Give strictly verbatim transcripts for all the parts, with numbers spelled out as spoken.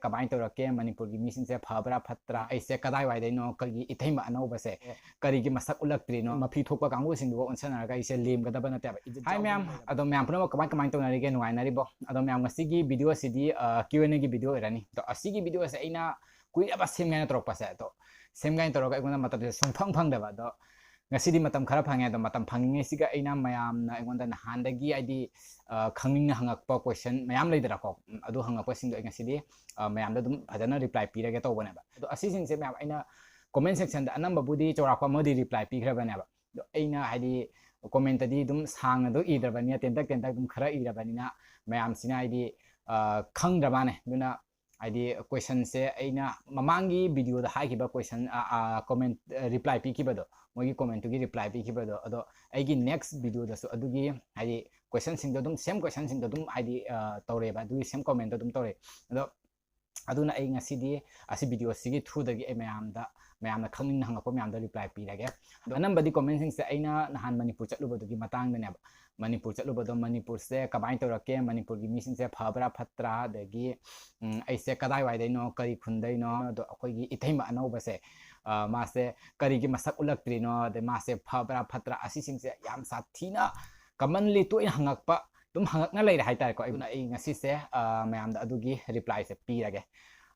ꯀꯃꯥꯏꯅ ꯇꯧꯔꯛꯀꯦ? ꯃꯅꯤꯄꯨꯔꯒꯤ ꯃꯤꯁꯤꯡꯁꯦ ꯐꯕ꯭ꯔꯥ ꯐꯠꯇ꯭ꯔꯥ? ꯑꯩꯁꯦ ꯀꯗꯥꯏꯋꯥꯏꯗꯩꯅꯣ? ꯀꯔꯤꯒꯤ ꯏꯊꯩꯃ ꯑꯅꯧꯕꯁꯦ ꯀꯔꯤꯒꯤ ꯃꯁꯛ ꯎꯠꯂꯛꯇ꯭ꯔꯤꯅꯣ? ꯃꯐꯤ ꯊꯣꯛꯄ ꯀꯥꯡꯕꯨꯁꯤꯡꯗꯨꯒ ꯑꯣꯟꯁꯟꯅꯔꯒ ꯑꯩꯁꯦ ꯂꯦꯝꯒꯗꯕ ꯅꯠꯇꯦꯕ꯫ ꯏꯖꯠ ꯍꯥꯏ ꯌꯥꯎꯗꯅ ꯃꯌꯥꯝ, ꯂꯩꯔꯕ ꯑꯗꯣ ꯃꯌꯥꯝ ꯄꯨꯝꯅꯃꯛ ꯀꯃꯥꯏ ꯀꯃꯥꯏꯅ ꯇꯧꯅꯔꯤꯒꯦ? ꯅꯨꯡꯉꯥꯏꯅꯔꯤꯕꯣ? ꯑꯗꯣ ꯃꯌꯥꯝ, ꯉꯁꯤꯒꯤ video ꯑꯁꯤꯗꯤ, ꯑ, Q and A ꯒꯤ video ꯑꯣꯏꯔꯅꯤ꯫ ꯑꯗꯣ ꯑꯁꯤꯒꯤ video ꯑꯁꯦ ꯑꯩꯅ ꯀꯨꯏꯔꯕ ꯁꯦꯝꯒꯦ ꯍꯥꯏꯅ ꯇꯧꯔꯛꯄꯁꯦ, ꯑꯗꯣ ꯁꯦꯝꯒꯦ ꯍꯥꯏꯅ ꯇꯧꯔꯒ ꯑꯩꯉꯣꯟꯗ ꯃꯇꯝꯁꯦ ꯁꯨꯡꯐꯪ ꯐꯪꯗꯕ꯫ ꯑꯗꯣ ꯉꯁꯤꯗꯤ ꯃꯇꯝ ꯈꯔ ꯐꯪꯉꯦ꯫ ꯑꯗꯣ ꯃꯇꯝ ꯐꯪꯉꯤꯉꯩꯁꯤꯒ ꯑꯩꯅ ꯃꯌꯥꯝꯅ ꯑꯩꯉꯣꯟꯗ ꯅꯍꯥꯟꯗꯒꯤ, ꯍꯥꯏꯗꯤ, ꯑ, ꯈꯪꯅꯤꯡꯅ ꯍꯪꯉꯛꯄ question ꯃꯌꯥꯝ ꯂꯩꯗꯅꯀꯣ, ꯎꯝ, ꯑꯗꯨ ꯍꯪꯉꯛꯄꯁꯤꯡꯗꯣ ꯑꯩ ꯉꯁꯤꯗꯤ, ꯑ, ꯃꯌꯥꯝꯗ ꯑꯗꯨꯝ ꯐꯖꯅ reply ꯄꯤꯔꯒꯦ ꯇꯧꯕꯅꯦꯕ꯫ ꯑꯗꯣ ꯑꯁꯤꯁꯤꯡꯁꯦ ꯃꯌꯥꯝ ꯑꯩꯅ comment section ꯗ ꯑꯅꯝꯕꯕꯨꯗꯤ ꯆꯥꯎꯔꯥꯛꯄ ꯑꯃꯗꯤ reply ꯄꯤꯈ꯭ꯔꯕꯅꯦꯕ꯫ ꯑꯗꯣ ꯑꯩꯅ, ꯍꯥꯏꯗꯤ, comment ꯇꯗꯤ ꯑꯗꯨꯝ ꯁꯥꯡꯅ ꯑꯗꯨ ꯏꯗ꯭ꯔꯕꯅꯤꯅ, ꯇꯦꯟꯇꯛ ꯇꯦꯟꯇꯛ ꯑꯗꯨꯝ ꯈꯔ ꯏꯔꯕꯅꯤꯅ, ꯃꯌꯥꯝꯁꯤꯅ, ꯍꯥꯏꯗꯤ, ꯑ, ꯈꯪꯗ꯭ꯔ ꯃꯥꯅꯦ꯫ ꯑꯗꯨꯅ, ꯍꯥꯏꯗꯤ, question ꯁꯦ ꯑꯩꯅ ꯃꯃꯥꯡꯒꯤ video ꯗ ꯍꯥꯏꯈꯤꯕ question, ꯑ, ꯑ, comment, ꯑ, reply ꯄꯤꯈꯤꯕꯗꯣ, ꯃꯣꯏꯒꯤ comment ꯇꯨꯒꯤ reply ꯄꯤꯈꯤꯕꯗꯣ, ꯑꯗꯣ ꯑꯩꯒꯤ next video ꯗꯁꯨ ꯑꯗꯨꯒꯤ, ꯍꯥꯏꯗꯤ, question ꯁꯤꯡꯗꯣ ꯑꯗꯨꯝ, same question ꯁꯤꯡꯗꯣ ꯑꯗꯨꯝ, ꯍꯥꯏꯗꯤ, ꯑ, ꯇꯧꯔꯛꯑꯦꯕ, ꯑꯗꯨꯒꯤ same comment ꯇꯣ ꯑꯗꯨꯝ ꯇꯧꯔꯛꯑꯦ꯫ ꯑꯗꯣ ꯑꯗꯨꯅ ꯑꯩ ꯉꯁꯤꯗꯤ ꯑꯁꯤ video ꯁꯤꯒꯤ through ꯗꯒꯤ ꯑꯩ ꯃꯌꯥꯝꯗ, ꯃꯌꯥꯝꯅ ꯈꯪꯅꯤꯡꯅ ꯍꯪꯉꯛꯄ ꯃꯌꯥꯝꯗ reply ꯄꯤꯔꯒꯦ꯫ ꯑꯗꯣ ꯑꯅꯝꯕꯗꯤ comment ꯁꯤꯡꯁꯦ ꯑꯩꯅ ꯅꯍꯥꯟ ꯃꯅꯤꯄꯨꯔ ꯆꯠꯂꯨꯕꯗꯨꯒꯤ ꯃꯇꯥꯡꯗꯅꯦꯕ꯫ ꯃꯅꯤꯄꯨꯔ ꯆꯠꯂꯨꯕꯗꯣ, ꯃꯅꯤꯄꯨꯔꯁꯦ ꯀꯃꯥꯏꯅ ꯇꯧꯔꯛꯀꯦ, ꯃꯅꯤꯄꯨꯔꯒꯤ ꯃꯤꯁꯤꯡꯁꯦ ꯐꯕ꯭ꯔꯥ ꯐꯠꯇ꯭ꯔꯥ, ꯑꯗꯒꯤ, ꯎꯝ, ꯑꯩꯁꯦ ꯀꯗꯥꯏꯋꯥꯏꯗꯩꯅꯣ, ꯀꯔꯤ ꯈꯨꯟꯗꯩꯅꯣ, ꯑꯗꯣ ꯑꯩꯈꯣꯏꯒꯤ ꯏꯊꯩꯃ ꯑꯅꯧꯕꯁꯦ, ꯑ, ꯃꯥꯁꯦ ꯀꯔꯤꯒꯤ ꯃꯁꯛ ꯎꯠꯂꯛꯇ꯭ꯔꯤꯅꯣ, ꯑꯗꯩ ꯃꯥꯁꯦ ꯐꯕ꯭ꯔꯥ ꯐꯠꯇ꯭ꯔꯥ, ꯑꯁꯤꯁꯤꯡꯁꯦ ꯌꯥꯝ ꯁꯥꯊꯤꯅ commonly ꯇꯣꯏꯅ ꯍꯪꯉꯛꯄ, ꯑꯗꯨꯝ ꯍꯪꯉꯛꯅ ꯂꯩꯔꯦ ꯍꯥꯏꯇꯥꯔꯦꯀꯣ꯫ ꯑꯗꯨꯅ ꯑꯩ ꯉꯁꯤꯁꯦ, ꯑ, ꯃꯌꯥꯝꯗ ꯑꯗꯨꯒꯤ reply ꯁꯦ ꯄꯤꯔꯒꯦ꯫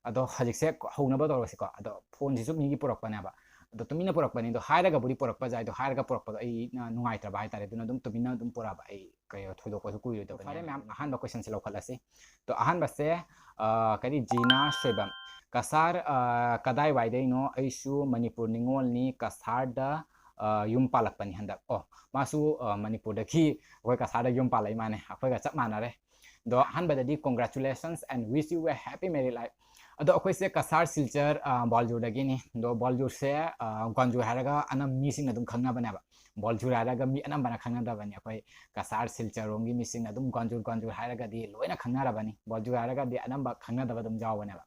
ꯑꯗꯣ ꯍꯧꯖꯤꯛꯁꯦ ꯍꯧꯅꯕ ꯇꯧꯔꯁꯤꯀꯣ꯫ ꯑꯗꯣ phone ꯁꯤꯁꯨ ꯃꯤꯒꯤ ꯄꯨꯔꯛꯄꯅꯦꯕ꯫ ꯑꯗꯣ ꯇꯨꯃꯤꯟꯅ ꯄꯨꯔꯛꯄꯅꯤ꯫ ꯑꯗꯣ ꯍꯥꯏꯔꯒꯕꯨꯗꯤ ꯄꯨꯔꯛꯄ ꯌꯥꯏ꯫ ꯑꯗꯣ ꯍꯥꯏꯔꯒ ꯄꯨꯔꯛꯄꯗꯣ ꯑꯩꯅ ꯅꯨꯡꯉꯥꯏꯇ꯭ꯔꯕ ꯍꯥꯏꯇꯥꯔꯦ꯫ ꯑꯗꯨꯅ ꯑꯗꯨꯝ ꯇꯨꯃꯤꯟꯅ ꯑꯗꯨꯝ ꯄꯨꯔꯛꯑꯕ꯫ ꯑꯩ ꯀꯩ ꯊꯣꯏꯗꯣꯛꯄꯁꯨ ꯀꯨꯏꯔꯣꯏꯗꯕꯅꯦ꯫ ꯐꯔꯦ ꯃꯌꯥꯝ, ꯑꯍꯥꯟꯕ question ꯁꯦ ꯂꯧꯈꯠꯂꯁꯤ꯫ ꯑꯗꯣ ꯑꯍꯥꯟꯕꯁꯦ, ꯑ, ꯀꯔꯤ, ꯖꯤꯅꯥ ꯁꯣꯏꯕꯝ꯫ ꯀꯁꯥꯔ, ꯑ, ꯀꯗꯥꯏꯋꯥꯏꯗꯩꯅꯣ? ꯑꯩꯁꯨ ꯃꯅꯤꯄꯨꯔ ꯅꯤꯉꯣꯜꯅꯤ, ꯀꯁꯥꯔꯗ, ꯑ, ꯌꯨꯝ ꯄꯥꯜꯂꯛꯄꯅꯤ ꯍꯟꯗꯛ꯫ ꯑꯣ, ꯃꯥꯁꯨ, ꯑ, ꯃꯅꯤꯄꯨꯔꯗꯒꯤ ꯑꯩꯈꯣꯏ ꯀꯁꯥꯔꯗ ꯌꯨꯝ ꯄꯥꯜꯂꯛꯏ ꯃꯥꯅꯦ꯫ ꯑꯩꯈꯣꯏꯒ ꯆꯞ ꯃꯥꯟꯅꯔꯦ꯫ ꯑꯗꯣ ꯑꯍꯥꯟꯕꯗꯗꯤ congratulations and wish you a happy married life꯫ ꯑꯗꯣ ꯑꯩꯈꯣꯏꯁꯦ ꯀꯁꯥꯔ ꯁꯤꯜꯆꯔ, ꯑ, ꯕꯣꯜꯖꯨꯔꯗꯒꯤꯅꯤ꯫ ꯑꯗꯣ ꯕꯣꯜꯖꯨꯔꯁꯦ, ꯑ, ꯒ꯭ꯋꯥꯟꯖꯨꯔ ꯍꯥꯏꯔꯒ ꯑꯅꯝ-, ꯃꯤꯁꯤꯡꯅ ꯑꯗꯨꯝ ꯈꯪꯅꯕꯅꯦꯕ꯫ ꯕꯣꯜꯖꯨꯔ ꯍꯥꯏꯔꯒ ꯃꯤ ꯑꯅꯝꯕꯅ ꯈꯪꯅꯗꯕꯅꯤ꯫ ꯑꯩꯈꯣꯏ ꯀꯁꯥꯔ ꯁꯤꯜꯆꯔ ꯔꯣꯝꯒꯤ ꯃꯤꯁꯤꯡꯅ ꯑꯗꯨꯝ ꯒ꯭ꯋꯥꯟꯖꯨꯔ, ꯒ꯭ꯋꯥꯟꯖꯨꯔ ꯍꯥꯏꯔꯒꯗꯤ ꯂꯣꯏꯅ ꯈꯪꯅꯔꯕꯅꯤ꯫ ꯕꯣꯜꯖꯨꯔ ꯍꯥꯏꯔꯒꯗꯤ ꯑꯅꯝꯕ ꯈꯪꯅꯗꯕ ꯑꯗꯨꯝ ꯌꯥꯎꯕꯅꯦꯕ꯫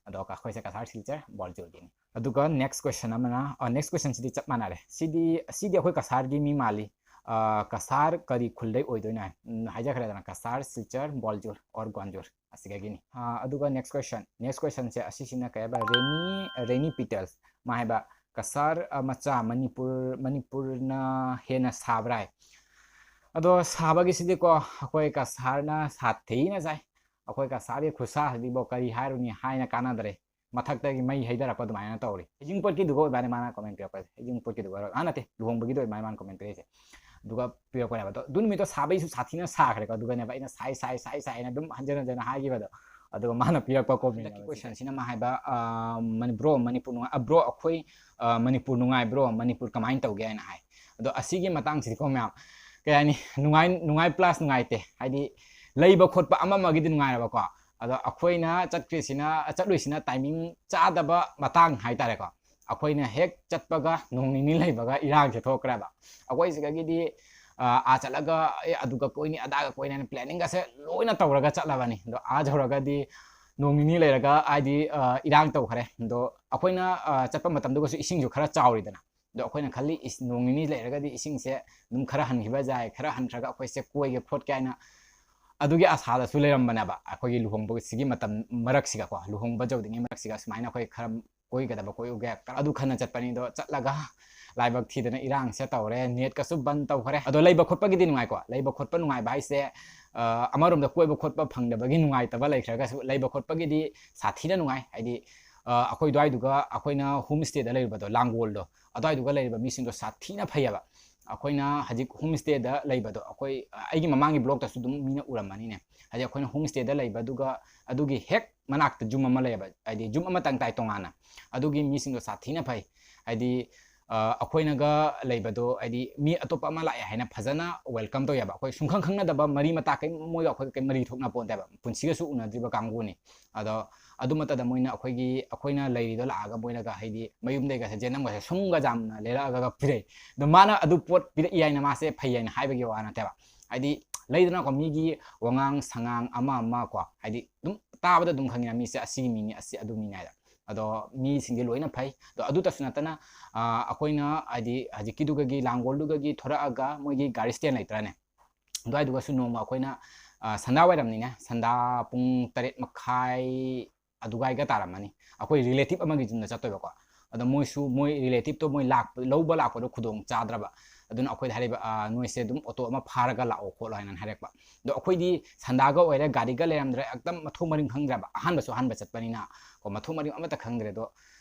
ꯑꯗꯣ ꯑꯩꯈꯣꯏꯁꯦ ꯀꯁꯥꯔ ꯁꯤꯜꯆꯔ ꯕꯣꯜꯖꯨꯔꯒꯤꯅꯤ꯫ ꯑꯗꯨꯒ next question ꯑꯃꯅ, ꯑ, next question ꯁꯤꯗꯤ ꯆꯞ ꯃꯥꯟꯅꯔꯦ꯫ ꯁꯤꯗꯤ, ꯁꯤꯗꯤ ꯑꯩꯈꯣꯏ ꯀꯁꯥꯔꯒꯤ ꯃꯤ ꯃꯥꯜꯂꯤ꯫ ꯑ, ꯀꯁꯥꯔ ꯀꯔꯤ ꯈꯨꯜꯗꯩ ꯑꯣꯏꯗꯣꯏꯅꯣ ꯍꯥꯏ꯫ ꯎꯝ, ꯍꯥꯏꯖꯈ꯭ꯔꯦꯗꯅ, ꯀꯁꯥꯔ ꯁꯤꯜꯆꯔ ꯕꯣꯜꯖꯨꯔ or ꯒ꯭ꯋꯥꯟꯖꯨꯔ꯫ ꯑꯁꯤꯗꯒꯤꯅꯤ꯫ ꯑꯥ, ꯑꯗꯨꯒ next question, next questionꯁꯦ ꯑꯁꯤꯁꯤꯅ ꯀꯩ ꯍꯥꯏꯕ, ꯔꯦꯅꯤ, ꯔꯦꯅꯤ ꯄꯤꯇꯜꯁ꯫ ꯃꯥ ꯍꯥꯏꯕ, "ꯀꯁꯥꯔ, ꯑ, ꯃꯆꯥ, ꯃꯅꯤꯄꯨꯔ, ꯃꯅꯤꯄꯨꯔꯅ ꯍꯦꯟꯅ ꯁꯥꯕ꯭ꯔꯥ?" ꯍꯥꯏ꯫ ꯑꯗꯣ ꯁꯥꯕꯒꯤꯁꯤꯗꯤꯀꯣ, ꯑꯩꯈꯣꯏ ꯀꯁꯥꯔꯅ ꯁꯥꯊꯤꯅ ꯁꯥꯏ꯫ ꯑꯩꯈꯣꯏ ꯀꯁꯥꯔꯒꯤ ꯈꯨꯠꯁꯥꯁꯤꯗꯤꯕꯣ ꯀꯔꯤ ꯍꯥꯏꯔꯨꯅꯤ, ꯍꯥꯏꯅ ꯀꯥꯟꯅꯗ꯭ꯔꯦ꯫ ꯃꯊꯛꯇꯒꯤ ꯃꯩ ꯍꯩꯊꯔꯛꯄ ꯑꯗꯨꯃꯥꯏꯅ ꯇꯧꯔꯤ꯫ ꯍꯩꯖꯤꯡꯄꯣꯠꯀꯤꯗꯨꯒ ꯑꯣꯏꯕꯅꯤ ꯃꯥꯅ comment ꯄꯤꯔꯛꯄꯁꯦ꯫ ꯍꯩꯖꯤꯡꯄꯣꯠꯀꯤꯗꯨꯒ ꯑꯣꯏꯔ-, ꯑꯥ, ꯅꯠꯇꯦ, ꯂꯨꯍꯣꯡꯕꯒꯤꯗꯣ ꯑꯣꯏꯕꯅꯤ ꯃꯥꯅ comment ꯄꯤꯔꯛꯏꯁꯦ꯫ ꯑꯗꯨꯒ ꯄꯤꯔꯛꯄꯅꯦꯕ꯫ ꯑꯗꯣ ꯑꯗꯨ ꯅꯨꯃꯤꯠꯇꯣ ꯁꯥꯕꯩꯁꯨ ꯁꯥꯊꯤꯅ ꯁꯥꯈ꯭ꯔꯦꯀꯣ꯫ ꯑꯗꯨꯒꯅꯦꯕ ꯑꯩꯅ "ꯁꯥꯏ, ꯁꯥꯏ, ꯁꯥꯏ, ꯁꯥꯏ" ꯍꯥꯏꯅ ꯑꯗꯨꯝ ꯍꯟꯖꯤꯟ ꯍꯟꯖꯤꯟꯅ ꯍꯥꯏꯈꯤꯕꯗꯣ꯫ ꯑꯗꯨꯒ ꯃꯥꯅ ꯄꯤꯔꯛꯄ comment꯫ ꯍꯟꯗꯛꯀꯤ questionꯁꯤꯅ ꯃꯥ ꯍꯥꯏꯕ, ꯑ, ꯃꯅꯤ-, "Bro, ꯃꯅꯤꯄꯨꯔ ꯅꯨꯡꯉꯥꯏ-, ꯑ, bro, ꯑꯩꯈꯣꯏ, ꯑ, ꯃꯅꯤꯄꯨꯔ ꯅꯨꯡꯉꯥꯏꯕ꯭ꯔꯣ? ꯃꯅꯤꯄꯨꯔ ꯀꯃꯥꯏꯅ ꯇꯧꯒꯦ?" ꯍꯥꯏꯅ ꯍꯥꯏ꯫ ꯑꯗꯣ ꯑꯁꯤꯒꯤ ꯃꯇꯥꯡꯁꯤꯗꯤꯀꯣ ꯃꯌꯥꯝ, ꯀꯩ ꯍꯥꯏꯅꯤ, ꯅꯨꯡꯉꯥꯏ-, ꯅꯨꯡꯉꯥꯏ plus ꯅꯨꯡꯉꯥꯏꯇꯦ꯫ ꯍꯥꯏꯗꯤ ꯂꯩꯕ ꯈꯣꯠꯄ ꯑꯃ ꯑꯃꯒꯤꯗꯤ ꯅꯨꯡꯉꯥꯏꯔꯕꯀꯣ꯫ ꯑꯗꯣ ꯑꯩꯈꯣꯏꯅ ꯆꯠꯈ꯭ꯔꯤꯁꯤꯅ, ꯆꯠꯂꯨꯏꯁꯤꯅ timing ꯆꯥꯗꯕ ꯃꯇꯥꯡ ꯍꯥꯏꯇꯥꯔꯦꯀꯣ꯫ ꯑꯩꯈꯣꯏꯅ ꯍꯦꯛ ꯆꯠꯄꯒ ꯅꯣꯡ ꯅꯤꯅꯤ ꯂꯩꯕꯒ ꯏꯔꯥꯡꯁꯦ ꯊꯣꯛꯈ꯭ꯔꯦꯕ꯫ ꯑꯩꯈꯣꯏ ꯁꯤꯗꯒꯤꯗꯤ, ꯑ, ꯑꯥ ꯆꯠꯂꯒ, "ꯑꯦ, ꯑꯗꯨꯒ ꯀꯣꯏꯅꯤ, ꯑꯗꯥꯒ ꯀꯣꯏꯅꯤ" ꯍꯥꯏꯅ planningꯒꯁꯦ ꯂꯣꯏꯅ ꯇꯧꯔꯒ ꯆꯠꯂꯕꯅꯤ꯫ ꯑꯗꯣ ꯑꯥ ꯌꯧꯔꯒꯗꯤ ꯅꯣꯡ ꯅꯤꯅꯤ ꯂꯩꯔꯒ ꯍꯥꯏꯗꯤ, ꯑ, ꯏꯔꯥꯡ ꯇꯧꯈ꯭ꯔꯦ꯫ ꯑꯗꯣ ꯑꯩꯈꯣꯏꯅ, ꯑ, ꯆꯠꯄ ꯃꯇꯝꯗꯨꯒꯁꯨ ꯏꯁꯤꯡꯁꯨ ꯈꯔ ꯆꯥꯎꯔꯤꯗꯅ꯫ ꯑꯗꯣ ꯑꯩꯈꯣꯏꯅ ꯈꯜꯂꯤ, "ꯏꯁ, ꯅꯣꯡ ꯅꯤꯅꯤ ꯂꯩꯔꯒꯗꯤ ꯏꯁꯤꯡꯁꯦ ꯑꯗꯨꯝ ꯈꯔ ꯍꯟꯈꯤꯕ ꯌꯥꯏ, ꯈꯔ ꯍꯟꯈ꯭ꯔꯒ ꯑꯩꯈꯣꯏꯁꯦ ꯀꯣꯏꯒꯦ ꯈꯣꯠꯀꯦ" ꯍꯥꯏꯅ ꯑꯗꯨꯒꯤ ꯑꯥꯁꯥꯗꯁꯨ ꯂꯩꯔꯝꯕꯅꯦꯕ꯫ ꯑꯩꯈꯣꯏꯒꯤ ꯂꯨꯍꯣꯡꯕꯁꯤꯒꯤ ꯃꯇꯝ ꯃꯔꯛꯁꯤꯒꯀꯣ, ꯂꯨꯍꯣꯡꯕ ꯌꯧꯗ꯭ꯔꯤꯉꯩ ꯃꯔꯛꯁꯤꯒ ꯁꯨꯃꯥꯏꯅ ꯑꯩꯈꯣꯏ ꯈꯔ ꯀꯣꯏꯒꯗꯕ ꯀꯣꯏꯔꯨꯒꯦ, ꯑꯗꯨ ꯈꯟꯅ ꯆꯠꯄꯅꯤ꯫ ꯑꯗꯣ ꯆꯠꯂꯒ ꯂꯥꯏꯕꯛ ꯊꯤꯗꯅ ꯏꯔꯥꯡꯁꯦ ꯇꯧꯔꯦ, netꯀꯁꯨ ꯕꯟ ꯇꯧꯈ꯭ꯔꯦ꯫ ꯑꯗꯣ ꯂꯩꯕ ꯈꯣꯠꯄꯒꯤꯗꯤ ꯅꯨꯡꯉꯥꯏꯀꯣ, ꯂꯩꯕ ꯈꯣꯠꯄ ꯅꯨꯡꯉꯥꯏꯕ ꯍꯥꯏꯁꯦ, ꯑ, ꯑꯃꯔꯣꯝꯗ ꯀꯣꯏꯕ ꯈꯣꯠꯄ ꯐꯪꯗꯕꯒꯤ ꯅꯨꯡꯉꯥꯏꯇꯕ ꯂꯩꯈ꯭ꯔꯒꯁꯨ, ꯂꯩꯕ ꯈꯣꯠꯄꯒꯤꯗꯤ ꯁꯥꯊꯤꯅ ꯅꯨꯡꯉꯥꯏ꯫ ꯍꯥꯏꯗꯤ, ꯑ, ꯑꯩꯈꯣꯏ ꯑꯗꯨꯋꯥꯏꯗꯨꯒ, ꯑꯩꯈꯣꯏꯅ home stayꯗ ꯂꯩꯔꯨꯕꯗꯣ, ꯂꯥꯡꯒꯣꯜꯗꯣ, ꯑꯗꯨꯋꯥꯏꯗꯨꯒ ꯂꯩꯔꯤꯕ ꯃꯤꯁꯤꯡꯗꯣ ꯁꯥꯊꯤꯅ ꯐꯩꯌꯦꯕ꯫ ꯑꯩꯈꯣꯏꯅ ꯍꯧꯖꯤꯛ home stayꯗ ꯂꯩꯕꯗꯣ, ꯑꯩꯈꯣꯏ, ꯑꯩꯒꯤ ꯃꯃꯥꯡꯒꯤ vlogꯇꯁꯨ ꯑꯗꯨꯝ ꯃꯤꯅ ꯎꯔꯝꯃꯅꯤꯅꯦ꯫ ꯍꯥꯏꯗꯤ ꯑꯩꯈꯣꯏꯅ home stayꯗ ꯂꯩꯕꯗꯨꯒ, ꯑꯗꯨꯒꯤ ꯍꯦꯛ ꯃꯅꯥꯛꯇ ꯌꯨꯝ ꯑꯃ ꯂꯩꯌꯦꯕ, ꯍꯥꯏꯗꯤ ꯌꯨꯝ ꯑꯃꯇꯪ ꯇꯥꯏ ꯇꯣꯉꯥꯟꯅ꯫ ꯑꯗꯨꯒꯤ ꯃꯤꯁꯤꯡꯗꯣ ꯁꯥꯊꯤꯅ ꯐꯩ꯫ ꯍꯥꯏꯗꯤ, ꯑ, ꯑꯩꯈꯣꯏꯅꯒ ꯂꯩꯕꯗꯣ, ꯍꯥꯏꯗꯤ ꯃꯤ ꯑꯇꯣꯞꯄ ꯑꯃ ꯂꯥꯛꯑꯦ ꯍꯥꯏꯅ ꯐꯖꯅ welcome ꯇꯧꯋꯦꯕ꯫ ꯑꯩꯈꯣꯏ ꯁꯨꯡꯈꯪ ꯈꯪꯅꯗꯕ, ꯃꯔꯤ ꯃꯇꯥ ꯀꯩꯝ, ꯃꯣꯏꯒ ꯑꯩꯈꯣꯏꯒ ꯀꯩꯝ ꯃꯔꯤ ꯊꯣꯛꯅ ꯄꯣꯟꯇꯦꯕ, ꯄꯨꯟꯁꯤꯒꯁꯨ ꯎꯅꯗ꯭ꯔꯤꯕ ꯀꯥꯡꯕꯨꯅꯤ꯫ ꯑꯗꯣ ꯑꯗꯨꯃꯛꯇꯗ ꯃꯣꯏꯅ ꯑꯩꯈꯣꯏꯒꯤ, ꯑꯩꯈꯣꯏꯅ ꯂꯩꯔꯤꯗꯣ ꯂꯥꯛꯑꯒ ꯃꯣꯏꯅꯒ ꯍꯥꯏꯗꯤ ꯃꯌꯨꯝꯗꯩꯒꯁꯦ ꯖꯦꯅꯝꯒꯁꯦ ꯁꯨꯝꯒ ꯌꯥꯝꯅ ꯂꯩꯔꯛꯑꯒ ꯄꯤꯔꯛꯏ꯫ ꯑꯗꯣ ꯃꯥꯅ ꯑꯗꯨ ꯄꯣꯠ ꯄꯤꯔꯛꯏ ꯍꯥꯏꯅ ꯃꯥꯁꯦ ꯐꯩ ꯍꯥꯏꯅ ꯍꯥꯏꯕꯒꯤ ꯋꯥ ꯅꯠꯇꯦꯕ꯫ ꯍꯥꯏꯗꯤ ꯂꯩꯗꯅꯀꯣ, ꯃꯤꯒꯤ ꯋꯥꯉꯥꯡ ꯁꯉꯥꯡ ꯑꯃ ꯑꯃ ꯀꯣ, ꯍꯥꯏꯗꯤ ꯑꯗꯨꯝ ꯇꯥꯕꯗ ꯑꯗꯨꯝ ꯈꯪꯉꯤꯅ ꯃꯤꯁꯦ ꯑꯁꯤꯒꯤ ꯃꯤꯅꯤ, ꯑꯁꯤ ꯑꯗꯨ ꯃꯤꯅꯤ ꯍꯥꯏꯗ꯫ ꯑꯗꯣ ꯃꯤꯁꯤꯡꯗꯤ ꯂꯣꯏꯅ ꯐꯩ꯫ ꯑꯗꯣ ꯑꯗꯨꯇꯁꯨ ꯅꯠꯇꯅ, ꯑ, ꯑꯩꯈꯣꯏꯅ ꯍꯥꯏꯗꯤ ꯍꯧꯖꯤꯛꯀꯤꯗꯨꯒꯒꯤ ꯂꯥꯡꯒꯣꯜꯗꯨꯒꯒꯤ ꯊꯣꯔꯛꯑꯒ ꯃꯣꯏꯒꯤ ꯒꯥꯔꯤ stand ꯂꯩꯇ꯭ꯔꯅꯦ? ꯑꯗꯨꯋꯥꯏꯗꯨꯒꯁꯨ ꯅꯣꯡꯃ ꯑꯩꯈꯣꯏꯅ, ꯑ, ꯁꯟꯗꯥ ꯋꯥꯏꯔꯝꯅꯤꯅꯦ, ꯁꯟꯗꯥ ꯄꯨꯡ ꯇꯔꯦꯠ ꯃꯈꯥꯏ ꯑꯗꯨꯋꯥꯏꯒ ꯇꯥꯔꯝꯃꯅꯤ꯫ ꯑꯩꯈꯣꯏ ꯔꯤꯂꯦꯇꯤꯚ ꯑꯃꯒꯤ ꯌꯨꯝꯗ ꯆꯠꯇꯣꯏꯕꯀꯣ꯫ ꯑꯗꯣ ꯃꯣꯏꯁꯨ, ꯃꯣꯏ ꯔꯤꯂꯦꯇꯤꯚꯇꯣ ꯃꯣꯏ ꯂꯥꯛꯄ, ꯂꯧꯕ ꯂꯥꯛꯄꯗꯣ ꯈꯨꯗꯣꯡ ꯆꯥꯗ꯭ꯔꯕ꯫ ꯑꯗꯨꯅ ꯑꯩꯈꯣꯏꯗ ꯍꯥꯏꯔꯤꯕ, "ꯑ, ꯅꯣꯏꯁꯦ ꯑꯗꯨꯝ ꯑꯣꯇꯣ ꯑꯃ ꯐꯥꯔꯒ ꯂꯥꯛꯑꯣ ꯈꯣꯠꯂꯣ" ꯍꯥꯏꯅ ꯍꯥꯏꯔꯛꯄ꯫ ꯑꯗꯣ ꯑꯩꯈꯣꯏꯗꯤ ꯁꯟꯗꯥꯒ ꯑꯣꯏꯔꯦ, ꯒꯥꯔꯤꯒ ꯂꯩꯔꯝꯗ꯭ꯔꯦ, ꯑꯦꯛꯗꯝ ꯃꯊꯣꯡ ꯃꯔꯤꯡ ꯈꯪꯗ꯭ꯔꯕ, ꯑꯍꯥꯟꯕꯁꯨ ꯑꯍꯥꯟꯕ ꯆꯠꯄꯅꯤꯅ ꯀꯣ, ꯃꯊꯣꯡ ꯃꯔꯤꯡ ꯑꯃꯠꯇ ꯈꯪꯗ꯭ꯔꯦ꯫ ꯑꯗꯣ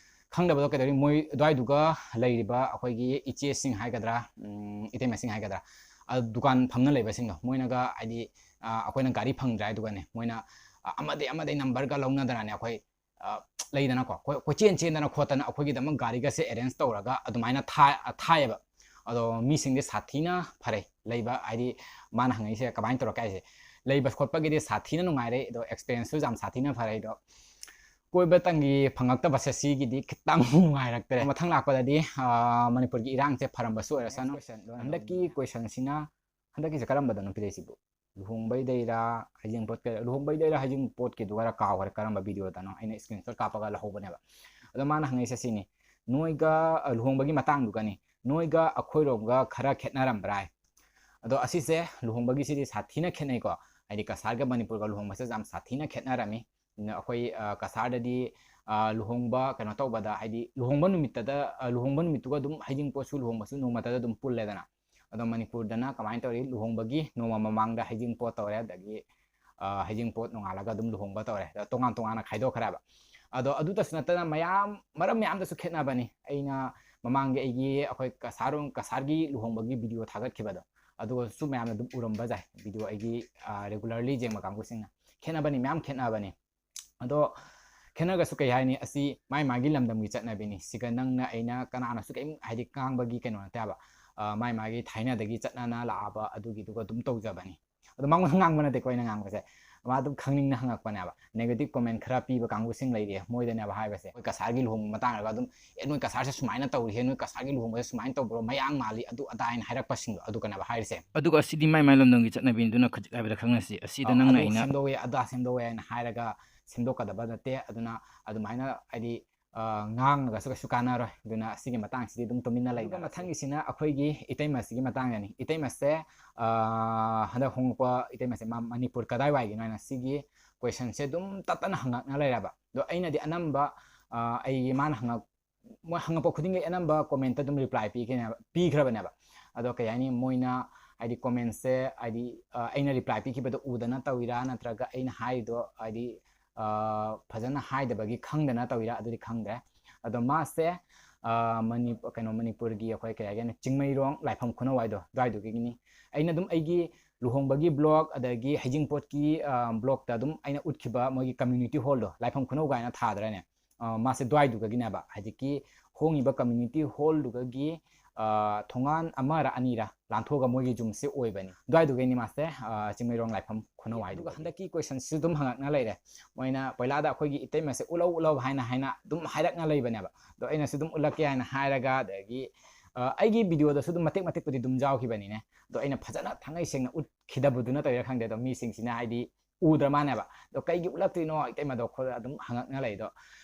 ꯈꯪꯗꯕꯗꯣ ꯀꯩꯗꯧꯔꯤ, ꯃꯣꯏ ꯑꯗꯨꯋꯥꯏꯗꯨꯒ ꯂꯩꯔꯤꯕ ꯑꯩꯈꯣꯏꯒꯤ ꯏꯆꯦꯁꯤꯡ ꯍꯥꯏꯒꯗ꯭ꯔꯥ, ꯎꯝ, ꯏꯇꯩꯃꯁꯤꯡ ꯍꯥꯏꯒꯗ꯭ꯔꯥ, ꯑ, ꯗꯨꯀꯥꯟ ꯐꯝꯅ ꯂꯩꯕꯁꯤꯡꯗꯣ, ꯃꯣꯏꯅꯒ ꯍꯥꯏꯗꯤ, ꯑ, ꯑꯩꯈꯣꯏꯅ ꯒꯥꯔꯤ ꯐꯪꯗ꯭ꯔꯦ ꯍꯥꯏꯗꯨꯒꯅꯦ, ꯃꯣꯏꯅ, ꯑ, ꯑꯃꯗꯩ ꯑꯃꯗꯩ ꯅꯝꯕꯔꯒ ꯂꯧꯅꯗꯅꯅꯦ, ꯑꯩꯈꯣꯏ, ꯑ, ꯂꯩꯗꯅꯀꯣ, ꯑꯩꯈꯣꯏ ꯀꯣꯏꯆꯦꯟ ꯆꯦꯟꯗꯅ ꯈꯣꯠꯇꯅ ꯑꯩꯈꯣꯏꯒꯤꯗꯃꯛ ꯒꯥꯔꯤꯒꯁꯦ ꯑꯦꯔꯦꯟꯖ ꯇꯧꯔꯒ ꯑꯗꯨꯃꯥꯏꯅ ꯊꯥ-, ꯑ, ꯊꯥꯏꯌꯦꯕ꯫ ꯑꯗꯣ ꯃꯤꯁꯤꯡꯗꯤ ꯁꯥꯊꯤꯅ ꯐꯔꯦ ꯂꯩꯕ, ꯍꯥꯏꯗꯤ ꯃꯥꯅ ꯍꯪꯉꯛꯏꯁꯦ ꯀꯃꯥꯏꯅ ꯇꯧꯔꯛꯀꯦ ꯍꯥꯏꯁꯦ, ꯂꯩꯕ ꯈꯣꯠꯄꯒꯤꯗꯤ ꯁꯥꯊꯤꯅ ꯅꯨꯡꯉꯥꯏꯔꯦ, ꯑꯗꯣ ꯑꯦꯛꯁꯄꯤꯔꯤꯌꯦꯟꯁꯁꯨ ꯌꯥꯝ ꯁꯥꯊꯤꯅ ꯐꯔꯦ꯫ ꯑꯗꯣ ꯀꯣꯏꯕꯇꯪꯒꯤ ꯐꯪꯉꯛꯇꯕꯁꯦ ꯁꯤꯒꯤꯗꯤ ꯈꯤꯇꯪ ꯅꯨꯡꯉꯥꯏꯔꯛꯇ꯭ꯔꯦ꯫ ꯃꯊꯪ ꯂꯥꯛꯄꯗꯗꯤ, ꯑ, ꯃꯅꯤꯄꯨꯔꯒꯤ ꯏꯔꯥꯡꯁꯦ ꯐꯔꯝꯕꯁꯨ ꯑꯣꯏꯔꯁꯅꯨ꯫ Next question, ꯍꯟꯗꯛꯀꯤ ꯀꯣꯏꯁꯟꯁꯤꯅ, ꯍꯟꯗꯛꯀꯤꯁꯦ ꯀꯔꯝꯕꯗꯅꯣ ꯄꯤꯔꯛꯏꯁꯤꯕꯨ? ꯂꯨꯍꯣꯡꯕꯩꯗꯩꯔꯥ, ꯍꯩꯖꯤꯡꯄꯣꯠꯀ-, ꯂꯨꯍꯣꯡꯕꯩꯗꯩꯔꯥ ꯍꯩꯖꯤꯡꯄꯣꯠꯀꯤꯗꯨꯒꯔ ꯀꯥꯎꯈ꯭ꯔꯦ, ꯀꯔꯝꯕ ꯚꯤꯗꯤꯑꯣꯗꯅꯣ꯫ ꯑꯩꯅ ꯁ꯭ꯀ꯭ꯔꯤꯟꯁꯣꯠ ꯀꯥꯞꯄꯒ ꯂꯧꯍꯧꯕꯅꯦꯕ꯫ ꯑꯗꯣ ꯃꯥꯅ ꯍꯪꯉꯛꯏꯁꯦ ꯁꯤꯅꯤ, ꯅꯣꯏꯒ, ꯑ, ꯂꯨꯍꯣꯡꯕꯒꯤ ꯃꯇꯥꯡꯗꯨꯒꯅꯤ, ꯅꯣꯏꯒ ꯑꯩꯈꯣꯏꯔꯣꯝꯒ ꯈꯔ ꯈꯦꯠꯅꯔꯝꯕ꯭ꯔꯥ ꯍꯥꯏ꯫ ꯑꯗꯣ ꯑꯁꯤꯁꯦ ꯂꯨꯍꯣꯡꯕꯒꯤꯁꯤꯗꯤ ꯁꯥꯊꯤꯅ ꯈꯦꯠꯅꯩꯀꯣ꯫ ꯍꯥꯏꯗꯤ ꯀꯁꯥꯔꯒ ꯃꯅꯤꯄꯨꯔꯒ ꯂꯨꯍꯣꯡꯕꯁꯦ ꯌꯥꯝ ꯁꯥꯊꯤꯅ ꯈꯦꯠꯅꯔꯝꯃꯤ꯫ ꯑꯗꯨꯅ ꯑꯩꯈꯣꯏ, ꯑ, ꯀꯁꯥꯔꯗꯗꯤ, ꯑ, ꯂꯨꯍꯣꯡꯕ ꯀꯩꯅꯣ ꯇꯧꯕꯗ, ꯍꯥꯏꯗꯤ ꯂꯨꯍꯣꯡꯕ ꯅꯨꯃꯤꯠꯇꯗ, ꯑ, ꯂꯨꯍꯣꯡꯕ ꯅꯨꯃꯤꯠꯇꯨꯒ ꯑꯗꯨꯝ ꯍꯩꯖꯤꯡꯄꯣꯠꯁꯨ ꯂꯨꯍꯣꯡꯕꯁꯨ ꯅꯣꯡꯃꯇꯗ ꯑꯗꯨꯝ ꯄꯨꯜꯂꯦꯗꯅ꯫ ꯑꯗꯣ ꯃꯅꯤꯄꯨꯔꯗꯅ ꯀꯃꯥꯏꯅ ꯇꯧꯔꯤ? ꯂꯨꯍꯣꯡꯕꯒꯤ ꯅꯣꯡꯃ ꯃꯃꯥꯡꯗ ꯍꯩꯖꯤꯡꯄꯣꯠ ꯇꯧꯔꯦ, ꯑꯗꯒꯤ, ꯑ, ꯍꯩꯖꯤꯡꯄꯣꯠ ꯅꯣꯡꯉꯥꯜꯂꯒ ꯑꯗꯨꯝ ꯂꯨꯍꯣꯡꯕ ꯇꯧꯔꯦ꯫ ꯑꯗꯣ ꯇꯣꯉꯥꯟ ꯇꯣꯉꯥꯟꯅ ꯈꯥꯏꯗꯣꯛꯈ꯭ꯔꯦꯕ꯫ ꯑꯗꯣ ꯑꯗꯨꯇꯁꯨ ꯅꯠꯇꯅ ꯃꯌꯥꯝ, ꯃꯔꯝ ꯃꯌꯥꯝꯗꯁꯨ ꯈꯦꯠꯅꯕꯅꯤ꯫ ꯑꯩꯅ ꯃꯃꯥꯡꯒꯤ ꯑꯩꯒꯤ ꯑꯩꯈꯣꯏ ꯀꯁꯥꯔꯣꯝ-, ꯀꯁꯥꯔꯒꯤ ꯂꯨꯍꯣꯡꯕꯒꯤ ꯚꯤꯗꯤꯑꯣ ꯊꯥꯒꯠꯈꯤꯕꯗꯣ, ꯑꯗꯨꯒꯁꯨ ꯃꯌꯥꯝꯅ ꯑꯗꯨꯝ ꯎꯔꯝꯕ ꯌꯥꯏ꯫ ꯚꯤꯗꯤꯑꯣ ꯑꯩꯒꯤ, ꯑ, regularly ꯌꯦꯡꯕ ꯀꯥꯡꯕꯨꯁꯤꯡꯅ꯫ ꯈꯦꯠꯅꯕꯅꯤ, ꯃꯌꯥꯝ ꯈꯦꯠꯅꯕꯅꯤ꯫ ꯑꯗꯣ ꯈꯦꯠꯅꯔꯒꯁꯨ ꯀꯩ ꯍꯥꯏꯅꯤ, ꯑꯁꯤ ꯃꯥꯏ ꯃꯥꯒꯤ ꯂꯝꯗꯝꯒꯤ ꯆꯠꯅꯕꯤꯅꯤ꯫ ꯁꯤꯒ ꯅꯪꯅ ꯑꯩꯅ ꯀꯅꯥꯅꯁꯨ ꯀꯔꯤꯝ ꯍꯥꯏꯗꯤ ꯉꯥꯡꯕꯒꯤ ꯀꯩꯅꯣ ꯅꯠꯇꯦ ꯍꯥꯏꯕ꯫ ꯑ, ꯃꯥꯏ ꯃꯥꯒꯤ ꯊꯥꯏꯅꯗꯒꯤ ꯆꯠꯅꯅ ꯂꯥꯛꯑꯕ ꯑꯗꯨꯒꯤꯗꯨꯒ ꯑꯗꯨꯝ ꯇꯧꯖꯕꯅꯤ꯫ ꯑꯗꯣ ꯃꯉꯣꯟꯗ ꯉꯥꯡꯕ ꯅꯠꯇꯦꯀꯣ ꯑꯩꯅ ꯉꯥꯡꯕꯁꯦ, ꯃꯥ ꯑꯗꯨꯝ ꯈꯪꯅꯤꯡꯅ ꯍꯪꯉꯛꯄꯅꯦꯕ꯫ Negative comment ꯈꯔ ꯄꯤꯕ ꯀꯥꯡꯕꯨꯁꯤꯡ ꯂꯩꯔꯤ, ꯃꯣꯏꯗꯅꯦꯕ ꯍꯥꯏꯕꯁꯦ꯫ ꯑꯩꯈꯣꯏ ꯀꯁꯥꯔꯒꯤ ꯂꯨꯍꯣꯡꯕ ꯃꯇꯥꯡꯗꯒ ꯑꯗꯨꯝ, "ꯑꯦ, ꯅꯣꯏ ꯀꯁꯥꯔꯁꯦ ꯁꯨꯃꯥꯏꯅ ꯇꯧꯔꯤꯍꯦ, ꯅꯣꯏ ꯀꯁꯥꯔꯒꯤ ꯂꯨꯍꯣꯡꯕꯁꯦ ꯁꯨꯃꯥꯏꯅ ꯇꯧꯕ꯭ꯔꯣ, ꯃꯌꯥꯡ ꯃꯥꯜꯂꯤ, ꯑꯗꯨ ꯑꯗꯥ" ꯍꯥꯏꯅ ꯍꯥꯏꯔꯛꯄꯁꯤꯡꯗꯣ ꯑꯗꯨꯒꯅꯦꯕ ꯍꯥꯏꯔꯤꯁꯦ꯫ ꯑꯗꯨꯒ ꯑꯁꯤꯗꯤ ꯃꯥꯏ ꯃꯥꯏ ꯂꯝꯗꯝꯒꯤ ꯆꯠꯅꯕꯤꯅꯤ, ꯑꯗꯨꯅ ꯈꯖꯤꯛ ꯍꯥꯏꯕꯗ ꯈꯪꯅꯁꯤ꯫ ꯑꯁꯤꯗ ꯑ, ꯅꯪꯅ ꯑꯗꯨ ꯑꯩꯅ ꯁꯦꯝꯗꯣꯛꯑꯦ, ꯑꯗꯥ ꯁꯦꯝꯗꯣꯛꯑꯦ ꯍꯥꯏꯅ ꯍꯥꯏꯔꯒ ꯁꯦꯝꯗꯣꯛꯀꯗꯕ ꯅꯠꯇꯦ꯫ ꯑꯗꯨꯅ ꯑꯗꯨꯃꯥꯏꯅ ꯍꯥꯏꯗꯤ ꯑ, ꯉꯥꯡꯉꯒꯁꯨ ꯀꯩꯁꯨ ꯀꯥꯟꯅꯔꯣꯏ꯫ ꯑꯗꯨꯅ ꯑꯁꯤꯒꯤ ꯃꯇꯥꯡꯁꯤꯗꯤ ꯑꯗꯨꯝ ꯇꯨꯃꯤꯟꯅ ꯑꯗꯨꯒ ꯂꯩꯅꯔꯁꯤ꯫ ꯃꯊꯪꯒꯤꯁꯤꯅ ꯑꯩꯈꯣꯏꯒꯤ ꯏꯇꯩꯃꯁꯤꯒꯤ ꯃꯇꯥꯡꯗꯅꯤ꯫ ꯏꯇꯩꯃꯁꯦ, ꯑ, ꯍꯟꯗꯛ ꯍꯣꯡꯂꯛꯄ ꯏꯇꯩꯃꯁꯦ ꯃꯥ ꯃꯅꯤꯄꯨꯔ ꯀꯗꯥꯏꯋꯥꯏꯒꯤꯅꯣ ꯍꯥꯏꯅ ꯁꯤꯒꯤ questionꯁꯦ ꯑꯗꯨꯝ ꯇꯠꯇꯅ ꯍꯪꯉꯛꯅ ꯂꯩꯔꯕ꯫ ꯑꯗꯣ ꯑꯩꯅꯗꯤ ꯑꯅꯝꯕ, ꯑ, ꯑꯩꯒꯤ ꯃꯥꯅ ꯍꯪꯉꯛ-, ꯃꯣꯏ ꯍꯪꯉꯛꯄ ꯈꯨꯗꯤꯡꯒꯤ ꯑꯅꯝꯕ commentꯇ ꯑꯗꯨꯝ reply ꯄꯤꯈꯤꯅꯦꯕ, ꯄꯤꯈ꯭ꯔꯕꯅꯦꯕ꯫ ꯑꯗꯣ ꯀꯩ ꯍꯥꯏꯅꯤ, ꯃꯣꯏꯅ ꯍꯥꯏꯗꯤ commentꯁꯦ ꯍꯥꯏꯗꯤ, ꯑ, ꯑꯩꯅ reply ꯄꯤꯈꯤꯕꯗꯣ ꯎꯗꯅ ꯇꯧꯔꯤꯔꯥ, ꯅꯠꯇ꯭ꯔꯒ ꯑꯩꯅ ꯍꯥꯏꯔꯤꯗꯣ ꯍꯥꯏꯗꯤ, ꯑ, ꯐꯖꯅ ꯍꯥꯏꯗꯕꯒꯤ ꯈꯪꯗꯅ ꯇꯧꯔꯤꯔꯥ, ꯑꯗꯨꯗꯤ ꯈꯪꯗ꯭ꯔꯦ꯫ ꯑꯗꯣ ꯃꯥꯁꯦ, ꯑ, ꯃꯅꯤ-, ꯀꯩꯅꯣ, ꯃꯅꯤꯄꯨꯔꯒꯤ ꯑꯩꯈꯣꯏ ꯀꯩ ꯍꯥꯏꯒꯦ, ꯆꯤꯡꯃꯩꯔꯣꯡ ꯂꯥꯏꯐꯝ ꯈꯨꯅꯧ ꯍꯥꯏꯗꯣ, ꯑꯗꯨꯋꯥꯏꯗꯨꯒꯤꯅꯤ꯫ ꯑꯩꯅ ꯑꯗꯨꯝ ꯑꯩꯒꯤ ꯂꯨꯍꯣꯡꯕꯒꯤ vlog, ꯑꯗꯒꯤ ꯍꯩꯖꯤꯡꯄꯣꯠꯀꯤ, ꯑ, vlogꯇ ꯑꯗꯨꯝ ꯑꯩꯅ ꯎꯠꯈꯤꯕ ꯃꯣꯏꯒꯤ community hallꯗꯣ, ꯂꯥꯏꯐꯝ ꯈꯨꯅꯧ ꯀꯥꯏꯅ ꯊꯥꯗ꯭ꯔꯅꯦ? ꯑ, ꯃꯥꯁꯦ ꯑꯗꯨꯋꯥꯏꯗꯨꯒꯤꯅꯦꯕ, ꯍꯧꯖꯤꯛꯀꯤ ꯍꯣꯡꯉꯤꯕ community hallꯗꯨꯒꯤ, ꯑ, ꯊꯣꯡꯒꯥꯟ ꯑꯃꯔ ꯑꯅꯤꯔ ꯂꯥꯟꯊꯣꯛꯑꯒ ꯃꯣꯏꯒꯤ ꯌꯨꯝꯁꯦ ꯑꯣꯏꯕꯅꯤ꯫ ꯑꯗꯨꯋꯥꯏꯗꯨꯒꯤꯅꯤ ꯃꯥꯁꯦ, ꯑ, ꯆꯤꯡꯃꯩꯔꯣꯡ ꯂꯥꯏꯐꯝ ꯈꯨꯅꯧ ꯍꯥꯏꯗꯣ꯫ ꯑꯗꯨꯒ ꯍꯟꯗꯛꯀꯤ questionꯁꯤꯁꯨ ꯑꯗꯨꯝ ꯍꯪꯉꯛꯅ ꯂꯩꯔꯦ꯫ ꯃꯣꯏꯅ ꯄꯣꯏꯂꯥꯗ ꯑꯩꯈꯣꯏꯒꯤ ꯏꯇꯩꯃꯁꯦ ꯎꯠꯂꯧ ꯎꯠꯂꯧ ꯍꯥꯏꯅ ꯍꯥꯏꯅ ꯑꯗꯨꯝ ꯍꯥꯏꯔꯛꯅ ꯂꯩꯕꯅꯦꯕ꯫ ꯑꯗꯣ ꯑꯩꯅꯁꯨ ꯑꯗꯨꯝ ꯎꯠꯂꯛꯀꯦ ꯍꯥꯏꯅ ꯍꯥꯏꯔꯒ, ꯑꯗꯒꯤ, ꯑ, ꯑꯩꯒꯤ videoꯗꯁꯨ ꯑꯗꯨꯝ ꯃꯇꯦꯛ ꯃꯇꯦꯛꯄꯨꯗꯤ ꯑꯗꯨꯝ ꯌꯥꯎꯈꯤꯕꯅꯤꯅꯦ꯫ ꯑꯗꯣ ꯑꯩꯅ ꯐꯖꯅ ꯊꯥꯡꯉꯩ ꯁꯦꯡꯅ ꯎꯠꯈꯤꯗꯕꯗꯨꯅ ꯇꯧꯔꯤꯔꯥ ꯈꯪꯗꯦ, ꯑꯗꯣ ꯃꯤꯁꯤꯡꯁꯤꯅ ꯍꯥꯏꯗꯤ ꯎꯗ꯭ꯔ ꯃꯥꯅꯦꯕ꯫ ꯑꯗꯣ ꯀꯩꯒꯤ ꯎꯠꯂꯛꯇ꯭ꯔꯤꯅꯣ ꯏꯇꯩꯃꯗꯣ ꯈꯣꯠꯂꯣ ꯑꯗꯨꯝ ꯍꯪꯉꯛꯅ ꯂꯩꯗꯣ꯫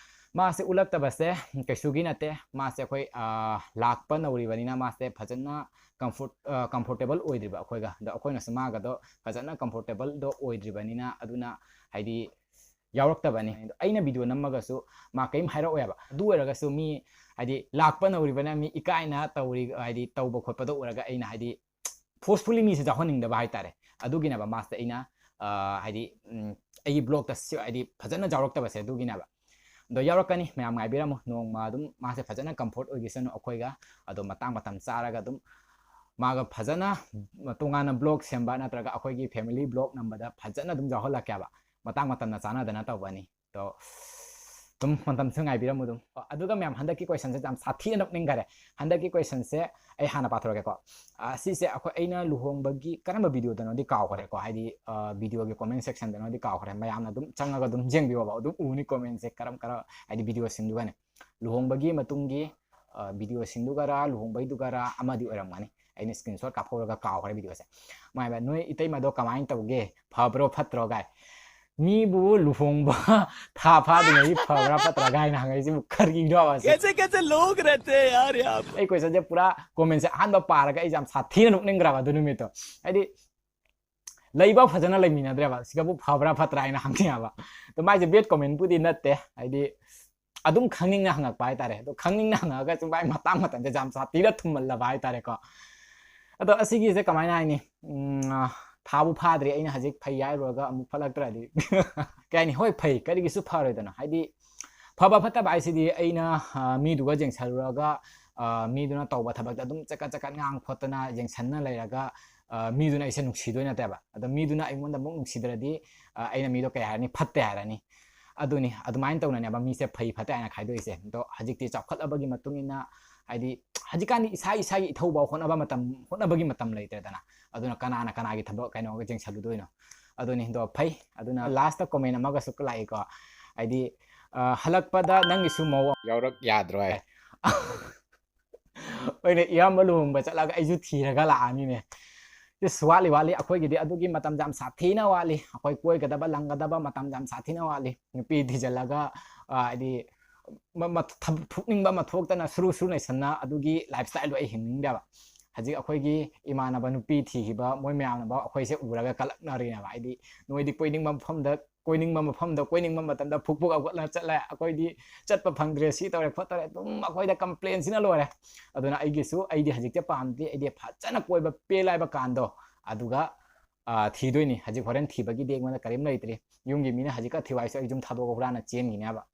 ꯃꯥꯁꯦ ꯎꯠꯂꯛꯇꯕꯁꯦ ꯀꯩꯁꯨꯒꯤ ꯅꯠꯇꯦ꯫ ꯃꯥꯁꯦ ꯑꯩꯈꯣꯏ, ꯑ, ꯂꯥꯛꯄ ꯅꯧꯔꯤꯕꯅꯤꯅ ꯃꯥꯁꯦ ꯐꯖꯅ comfort-, ꯑ, comfortable ꯑꯣꯏꯗ꯭ꯔꯤꯕ ꯑꯩꯈꯣꯏꯒ꯫ ꯑꯗꯣ ꯑꯩꯈꯣꯏꯅꯁꯨ ꯃꯥꯒꯗꯣ ꯐꯖꯅ comfortableꯗꯣ ꯑꯣꯏꯗ꯭ꯔꯤꯕꯅꯤꯅ, ꯑꯗꯨꯅ ꯍꯥꯏꯗꯤ ꯌꯥꯎꯔꯛꯇꯕꯅꯤ꯫ ꯑꯗꯣ ꯑꯩꯅ video ꯅꯝꯃꯒꯁꯨ ꯃꯥ ꯀꯔꯤꯝ ꯍꯥꯏꯔꯛꯑꯣꯏꯕ꯫ ꯑꯗꯨ ꯑꯣꯏꯔꯒꯁꯨ ꯃꯤ ꯍꯥꯏꯗꯤ ꯂꯥꯛꯄ ꯅꯧꯔꯤꯕꯅ ꯃꯤ ꯏꯀꯥꯏꯅ ꯇꯧꯔꯤ, ꯍꯥꯏꯗꯤ ꯇꯧꯕ ꯈꯣꯠꯄꯗꯣ ꯎꯔꯒ ꯑꯩꯅ ꯍꯥꯏꯗꯤ forcefully ꯃꯤꯁꯦ ꯌꯥꯎꯍꯟꯅꯤꯡꯗꯕ ꯍꯥꯏꯇꯥꯔꯦ꯫ ꯑꯗꯨꯒꯤꯅꯦꯕ ꯃꯥꯁꯦ ꯑꯩꯅ, ꯑ, ꯍꯥꯏꯗꯤ, ꯎꯝ, ꯑꯩꯒꯤ vlogꯇ ꯁꯤ-, ꯍꯥꯏꯗꯤ ꯐꯖꯅ ꯌꯥꯎꯔꯛꯇꯕꯁꯦ ꯑꯗꯨꯒꯤꯅꯦꯕ꯫ ꯑꯗꯣ ꯌꯥꯎꯔꯛꯀꯅꯤ, ꯃꯌꯥꯝ ꯉꯥꯏꯕꯤꯔꯝꯃꯨ꯫ ꯅꯣꯡꯃ ꯑꯗꯨꯝ ꯃꯥꯁꯦ ꯐꯖꯅ comfort ꯑꯣꯏꯈꯤꯁꯅꯨ ꯑꯩꯈꯣꯏꯒ꯫ ꯑꯗꯣ ꯃꯇꯥꯡ ꯃꯇꯝ ꯆꯥꯔꯒ ꯑꯗꯨꯝ ꯃꯥꯒ ꯐꯖꯅ ꯇꯣꯉꯥꯟꯅ vlog ꯁꯦꯝꯕ ꯅꯠꯇ꯭ꯔꯒ ꯑꯩꯈꯣꯏꯒꯤ family vlog ꯅꯝꯕꯗ ꯐꯖꯅ ꯑꯗꯨꯝ ꯌꯥꯎꯍꯜꯂꯛꯀꯦꯕ꯫ ꯃꯇꯥꯡ ꯃꯇꯝꯅ ꯆꯥꯟꯅꯗꯅ ꯇꯧꯕꯅꯤ꯫ ꯑꯗꯣ ꯑꯗꯨꯝ ꯃꯇꯝꯁꯨ ꯉꯥꯏꯕꯤꯔꯝꯃꯨ ꯑꯗꯨꯝ꯫ ꯑꯗꯨꯒ ꯃꯌꯥꯝ, ꯍꯟꯗꯛꯀꯤ questionꯁꯦ ꯌꯥꯝ ꯁꯥꯊꯤꯅ ꯅꯣꯛꯅꯤꯡꯈꯔꯦ꯫ ꯍꯟꯗꯛꯀꯤ questionꯁꯦ ꯑꯩ ꯍꯥꯟꯅ ꯄꯥꯊꯣꯔꯛꯀꯦꯀꯣ꯫ ꯑ, ꯁꯤꯁꯦ ꯑꯩꯈꯣꯏ, ꯑꯩꯅ ꯂꯨꯍꯣꯡꯕꯒꯤ ꯀꯔꯝꯕ videoꯗꯅꯣꯗꯤ ꯀꯥꯎꯈ꯭ꯔꯦꯀꯣ, ꯍꯥꯏꯗꯤ, ꯑ, videoꯒꯤ comment sectionꯗꯅꯣꯗꯤ ꯀꯥꯎꯈ꯭ꯔꯦ꯫ ꯃꯌꯥꯝꯅ ꯑꯗꯨꯝ ꯆꯪꯉꯒ ꯑꯗꯨꯝ ꯌꯦꯡꯕꯤꯌꯣꯕ, ꯑꯗꯨꯝ ꯎꯅꯤ commentꯁꯦ ꯀꯔꯝ ꯀꯔꯝ, ꯍꯥꯏꯗꯤ videoꯁꯤꯡꯗꯨꯒꯅꯦ꯫ ꯂꯨꯍꯣꯡꯕꯒꯤ ꯃꯇꯨꯡꯒꯤ, ꯑ, videoꯁꯤꯡꯗꯨꯒꯔ ꯂꯨꯍꯣꯡꯕꯩꯗꯨꯒꯔ ꯑꯃꯗꯤ ꯑꯣꯏꯔꯝꯒꯅꯤ꯫ ꯑꯩꯅ screenshot ꯀꯥꯞꯍꯧꯔꯒ ꯀꯥꯎꯈ꯭ꯔꯦ videoꯁꯦ꯫ ꯃꯥꯏꯕ, "ꯅꯣꯏ ꯏꯇꯩꯃꯗꯣ ꯀꯃꯥꯏꯅ ꯇꯧꯒꯦ? ꯐꯕ꯭ꯔꯣ ꯐꯠꯇ꯭ꯔꯣ?" ꯒꯥꯏ꯫ ꯃꯤꯕꯨ ꯂꯨꯍꯣꯡꯕ ꯊꯥ ꯐꯥꯗ꯭ꯔꯤꯉꯩꯒꯤ ꯐꯕ꯭ꯔꯥ ꯐꯠꯇ꯭ꯔꯥ ꯍꯥꯏꯅ ꯍꯪꯉꯛꯏꯁꯤꯕꯨ ꯀꯔꯤꯅꯣ ꯁꯤ? कैसे कैसे लोग रहते हैं यार यहाँ पे। ꯑꯩ ꯀꯣꯏꯁꯟꯁꯦ ꯄꯨꯔꯥ ꯀꯣꯃꯦꯟꯁꯦ ꯑꯍꯥꯟꯕ ꯄꯥꯔꯒ ꯑꯩꯁꯦ ꯌꯥꯝ ꯁꯥꯊꯤꯅ ꯅꯣꯛꯅꯤꯡꯈ꯭ꯔꯕ ꯑꯗꯨ ꯅꯨꯃꯤꯠꯇꯣ꯫ ꯍꯥꯏꯗꯤ ꯂꯩꯕ ꯐꯖꯅ ꯂꯩꯃꯤꯟꯅꯗ꯭ꯔꯦꯕ, ꯁꯤꯒꯕꯨ ꯐꯕ꯭ꯔꯥ ꯐꯠꯇ꯭ꯔꯥ ꯍꯥꯏꯅ ꯍꯪꯉꯦꯕ꯫ ꯑꯗꯣ ꯃꯥꯏꯁꯦ ꯕꯦꯠ ꯀꯣꯃꯦꯟꯕꯨꯗꯤ ꯅꯠꯇꯦ, ꯍꯥꯏꯗꯤ ꯑꯗꯨꯝ ꯈꯪꯅꯤꯡꯅ ꯍꯪꯉꯛꯄ ꯍꯥꯏꯇꯥꯔꯦ꯫ ꯑꯗꯣ ꯈꯪꯅꯤꯡꯅ ꯍꯪꯉꯛꯑꯒꯁꯨ ꯃꯥꯏ ꯃꯇꯥꯡ ꯃꯇꯝꯁꯦ ꯌꯥꯝ ꯁꯥꯊꯤꯅ ꯊꯨꯝꯍꯜꯂꯕ ꯍꯥꯏꯇꯥꯔꯦꯀꯣ꯫ ꯑꯗꯣ ꯑꯁꯤꯒꯤꯁꯦ ꯀꯃꯥꯏꯅ ꯍꯥꯏꯅꯤ? ꯎꯝ, ꯑ, ꯊꯥꯕꯨ ꯐꯥꯗ꯭ꯔꯤ, ꯑꯩꯅ ꯍꯧꯖꯤꯛ ꯐꯩ ꯍꯥꯏꯔꯨꯔꯒ ꯑꯃꯨꯛ ꯐꯠꯂꯛꯇ꯭ꯔꯗꯤ ꯀꯩ ꯍꯥꯏꯅꯤ? ꯍꯣꯏ, ꯐꯩ, ꯀꯔꯤꯒꯤꯁꯨ ꯐꯔꯣꯏꯗꯅ? ꯍꯥꯏꯗꯤ ꯐꯕ ꯐꯠꯇꯕ ꯍꯥꯏꯁꯤꯗꯤ ꯑꯩꯅ, ꯑ, ꯃꯤꯗꯨꯒ ꯌꯦꯡꯁꯜꯂꯨꯔꯒ, ꯑ, ꯃꯤꯗꯨꯅ ꯇꯧꯕ ꯊꯕꯛꯇ ꯑꯗꯨꯝ ꯆꯀꯠ ꯆꯀꯠ ꯉꯥꯡ ꯈꯣꯠꯇꯅ ꯌꯦꯡꯁꯟꯅ ꯂꯩꯔꯒ, ꯑ, ꯃꯤꯗꯨꯅ ꯑꯩꯁꯦ ꯅꯨꯡꯁꯤꯗꯣꯏ ꯅꯠꯇꯦꯕ꯫ ꯑꯗꯣ ꯃꯤꯗꯨꯅ ꯑꯩꯉꯣꯟꯗ ꯑꯃꯨꯛ ꯅꯨꯡꯁꯤꯗ꯭ꯔꯗꯤ, ꯑ, ꯑꯩꯅ ꯃꯤꯗꯣ ꯀꯩ ꯍꯥꯏꯔꯅꯤ? ꯐꯠꯇꯦ ꯍꯥꯏꯔꯅꯤ꯫ ꯑꯗꯨꯅꯤ, ꯑꯗꯨꯃꯥꯏꯅ ꯇꯧꯅꯅꯦꯕ ꯃꯤꯁꯦ ꯐꯩ ꯐꯠꯇꯦ ꯍꯥꯏꯅ ꯈꯥꯏꯗꯣꯛꯏꯁꯦ꯫ ꯑꯗꯣ ꯍꯧꯖꯤꯛꯇꯤ ꯆꯥꯎꯈꯠꯂꯕꯒꯤ ꯃꯇꯨꯡ ꯏꯟꯅ, ꯍꯥꯏꯗꯤ ꯍꯧꯖꯤꯛꯀꯥꯟꯗꯤ ꯏꯁꯥ ꯏꯁꯥꯒꯤ ꯏꯊꯧ ꯐꯥꯎ ꯍꯣꯠꯅꯕ ꯃꯇꯝ, ꯍꯣꯠꯅꯕꯒꯤ ꯃꯇꯝ ꯂꯩꯇ꯭ꯔꯦꯗꯅ꯫ ꯑꯗꯨꯅ ꯀꯅꯥꯅ ꯀꯅꯥꯒꯤ ꯊꯕꯛ ꯀꯩꯅꯣꯒ ꯌꯦꯡꯁꯜꯂꯨꯗꯣꯏꯅꯣ? ꯑꯗꯨꯅꯤ꯫ ꯑꯗꯣ ꯐꯩ꯫ ꯑꯗꯨꯅ ꯂꯥꯁꯇ ꯀꯣꯃꯦꯟ ꯑꯃꯒꯁꯨ ꯂꯥꯛꯏꯀꯣ, ꯍꯥꯏꯗꯤ, ꯑ, "ꯍꯜꯂꯛꯄꯗ ꯅꯪꯒꯤꯁꯨ ꯃꯧ ꯌꯥꯎꯔꯛ ꯌꯥꯗ꯭ꯔꯣ?" ꯍꯥꯏ꯫ ꯑꯣꯏꯅ ꯏꯌꯥꯝꯕ ꯂꯨꯍꯣꯡꯕ ꯆꯠꯂꯒ ꯑꯩꯁꯨ ꯊꯤꯔꯒ ꯂꯥꯛꯑꯅꯤꯅꯦ꯫ ꯏꯁ, ꯋꯥꯠꯂꯤ, ꯋꯥꯠꯂꯤ꯫ ꯑꯩꯈꯣꯏꯒꯤꯗꯤ ꯑꯗꯨꯒꯤ ꯃꯇꯝꯁꯦ ꯌꯥꯝ ꯁꯥꯊꯤꯅ ꯋꯥꯠꯂꯤ꯫ ꯑꯩꯈꯣꯏ ꯀꯣꯏꯒꯗꯕ ꯂꯪꯒꯗꯕ ꯃꯇꯝꯁꯦ ꯌꯥꯝ ꯁꯥꯊꯤꯅ ꯋꯥꯠꯂꯤ꯫ ꯅꯨꯄꯤ ꯊꯤꯖꯤꯜꯂꯒ, ꯑ, ꯍꯥꯏꯗꯤ ꯃ-, ꯃ-, ꯊꯕ-, ꯊꯣꯛꯅꯤꯡꯕ ꯑꯃ ꯊꯣꯛꯇꯅ ꯁꯨꯔꯨ ꯁꯨꯔꯨ ꯅꯩꯁꯟꯅ ꯑꯗꯨꯒꯤ ꯂꯥꯏꯐ ꯁ꯭ꯇꯥꯏꯜꯗꯣ ꯑꯩ ꯍꯤꯡꯅꯤꯡꯗꯦꯕ꯫ ꯍꯧꯖꯤꯛ ꯑꯩꯈꯣꯏꯒꯤ ꯏꯃꯥꯟꯅꯕ ꯅꯨꯄꯤ ꯊꯤꯈꯤꯕ ꯃꯣꯏ ꯃꯌꯥꯝꯅꯐꯥꯎ ꯑꯩꯈꯣꯏꯁꯦ ꯎꯔꯒ ꯀꯂꯛꯅꯔꯤꯅꯦꯕ꯫ ꯍꯥꯏꯗꯤ ꯅꯣꯏꯗꯤ ꯀꯣꯏꯅꯤꯡꯕ ꯃꯐꯝꯗ, ꯀꯣꯏꯅꯤꯡꯕ ꯃꯐꯝꯗ, ꯀꯣꯏꯅꯤꯡꯕ ꯃꯇꯝꯗ ꯐꯨꯛ ꯐꯨꯛ ꯍꯧꯒꯠꯂ ꯆꯠꯂꯦ, ꯑꯩꯈꯣꯏꯗꯤ ꯆꯠꯄ ꯐꯪꯗ꯭ꯔꯦ, ꯁꯤ ꯇꯧꯔꯦ ꯈꯣꯠ ꯇꯧꯔꯦ, ꯑꯗꯨꯝ ꯑꯩꯈꯣꯏꯗ ꯀꯝꯄ꯭ꯂꯦꯟꯁꯤꯅ ꯂꯣꯏꯔꯦ꯫ ꯑꯗꯨꯅ ꯑꯩꯒꯤꯁꯨ, ꯑꯩꯗꯤ ꯍꯧꯖꯤꯛꯇꯤ ꯄꯥꯝꯗꯦ, ꯑꯩꯗꯤ ꯐꯖꯅ ꯀꯣꯏꯕ ꯄꯦꯜꯂꯦ ꯍꯥꯏꯕ ꯀꯥꯟꯗꯣ, ꯑꯗꯨꯒ, ꯑ, ꯊꯤꯗꯣꯏꯅꯤ꯫ ꯍꯧꯖꯤꯛ ꯍꯣꯔꯦꯟ ꯊꯤꯕꯒꯤꯗꯤ ꯑꯩꯉꯣꯟꯗ ꯀꯔꯤꯝ ꯂꯩꯇ꯭ꯔꯤ꯫ ꯌꯨꯝꯒꯤ ꯃꯤꯅ ꯍꯧꯖꯤꯛꯀ ꯊꯤꯌꯨ ꯍꯥꯏꯁꯨ ꯑꯩ ꯌꯨꯝ ꯊꯥꯗꯣꯛꯑꯒ ꯍꯨꯔꯥꯟꯅ ꯆꯦꯟꯈꯤꯅꯦꯕ꯫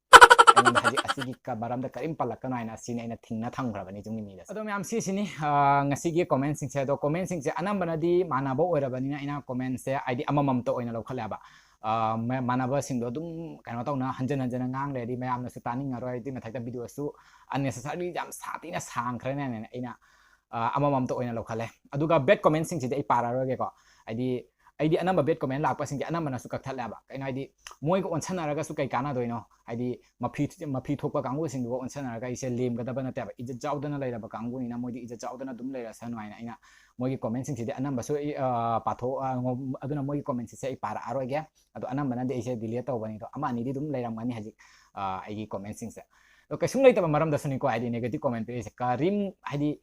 ꯑꯩꯉꯣꯟꯗ ꯍꯧꯖꯤꯛ ꯑꯁꯤꯒꯤ ꯀ-, ꯃꯔꯝꯗ ꯀꯔꯤꯝ ꯄꯜꯂꯛꯀꯅꯨ ꯍꯥꯏꯅ ꯑꯁꯤꯅꯤ ꯑꯩꯅ ꯊꯤꯡꯅ ꯊꯝꯈ꯭ꯔꯕꯅꯤ ꯌꯨꯝꯒꯤ ꯃꯤꯗꯁꯨ꯫ ꯑꯗꯣ ꯃꯌꯥꯝ, ꯁꯤꯁꯤꯅꯤ, ꯑ, ꯉꯁꯤꯒꯤ ꯀꯣꯃꯦꯟꯁꯤꯡꯁꯦ꯫ ꯑꯗꯣ ꯀꯣꯃꯦꯟꯁꯤꯡꯁꯦ ꯑꯅꯝꯕꯅꯗꯤ ꯃꯥꯟꯅꯕ ꯑꯣꯏꯔꯕꯅꯤꯅ ꯑꯩꯅ ꯀꯣꯃꯦꯟꯁꯦ ꯍꯥꯏꯗꯤ ꯑꯃꯃꯝꯇ ꯑꯣꯏꯅ ꯂꯧꯈꯠꯂꯦꯕ꯫ ꯑ, ꯃ-, ꯃꯥꯟꯅꯕꯁꯤꯡꯗꯣ ꯑꯗꯨꯝ ꯀꯩꯅꯣ ꯇꯧꯅ ꯍꯟꯖꯟ ꯍꯟꯖꯟꯅ ꯉꯥꯡ ꯂꯩꯔꯗꯤ ꯃꯌꯥꯝꯅꯁꯨ ꯇꯥꯅꯤꯡꯉꯔꯣꯏ꯫ ꯑꯗꯨꯏ ꯃꯊꯛꯇ ꯚꯤꯗꯤꯑꯣꯁꯨ unnecessary ꯌꯥꯝ ꯁꯥꯊꯤꯅ ꯁꯥꯡꯈ꯭ꯔꯅꯦꯅ ꯑꯩꯅ, ꯑ, ꯑꯃꯃꯝꯇ ꯑꯣꯏꯅ ꯂꯧꯈꯠꯂꯦ꯫ ꯑꯗꯨꯒ ꯕꯦꯠ ꯀꯣꯃꯦꯟꯁꯤꯡꯁꯤꯗꯤ ꯑꯩ ꯄꯥꯔꯔꯣꯏꯒꯦꯀꯣ꯫ ꯍꯥꯏꯗꯤ, ꯑꯩꯗꯤ ꯑꯅꯝꯕ bad comment ꯂꯥꯛꯄꯁꯤꯡꯁꯦ ꯑꯅꯝꯕꯅꯁꯨ ꯀꯛꯊꯠꯂꯦꯕ꯫ ꯀꯩꯅꯣ ꯍꯥꯏꯗꯤ, ꯃꯣꯏꯒ ꯑꯣꯟꯁꯟꯅꯔꯒꯁꯨ ꯀꯩ ꯀꯥꯟꯅꯗꯣꯏꯅꯣ? ꯍꯥꯏꯗꯤ, ꯃꯐꯤ ꯃꯐꯤ ꯊꯣꯛꯄ ꯀꯥꯡꯕꯨꯁꯤꯡꯗꯨꯒ ꯑꯣꯟꯁꯟꯅꯔꯒ ꯑꯩꯁꯦ ꯂꯦꯝꯒꯗꯕ ꯅꯠꯇꯦꯕ꯫ ꯏꯖꯠ ꯌꯥꯎꯗꯅ ꯂꯩꯔꯕ ꯀꯥꯡꯕꯨꯅꯤꯅ ꯃꯣꯏꯗꯤ ꯏꯖꯠ ꯌꯥꯎꯗꯅ ꯑꯗꯨꯝ ꯂꯩꯔꯁꯅꯨ ꯍꯥꯏꯅ ꯑꯩꯅ ꯃꯣꯏꯒꯤ commentꯁꯤꯡꯁꯤꯗꯤ ꯑꯅꯝꯕꯁꯨ ꯑꯩ, ꯑ, ꯄꯥꯊꯣꯛ ꯑ, ꯉꯣ- ꯑꯗꯨꯅ ꯃꯣꯏꯒꯤ commentꯁꯤꯡꯁꯦ ꯑꯩ ꯄꯥꯔꯛꯑꯔꯣꯏꯒꯦ꯫ ꯑꯗꯣ ꯑꯅꯝꯕꯅꯗꯤ ꯑꯩꯁꯦ delete ꯇꯧꯕꯅꯤ꯫ ꯑꯗꯣ ꯑꯃ ꯑꯅꯤꯗꯤ ꯑꯗꯨꯝ ꯂꯩꯔꯝꯒꯅꯤ ꯍꯧꯖꯤꯛ, ꯑ, ꯑꯩꯒꯤ commentꯁꯤꯡꯁꯦ꯫ ꯑꯗꯣ ꯀꯩꯁꯨꯝ ꯂꯩꯇꯕ ꯃꯔꯝꯗꯁꯨꯅꯤꯀꯣ, ꯍꯥꯏꯗꯤ negative comment ꯄꯤꯔꯛꯏꯁꯦ꯫ ꯀꯔꯤꯝ, ꯍꯥꯏꯗꯤ,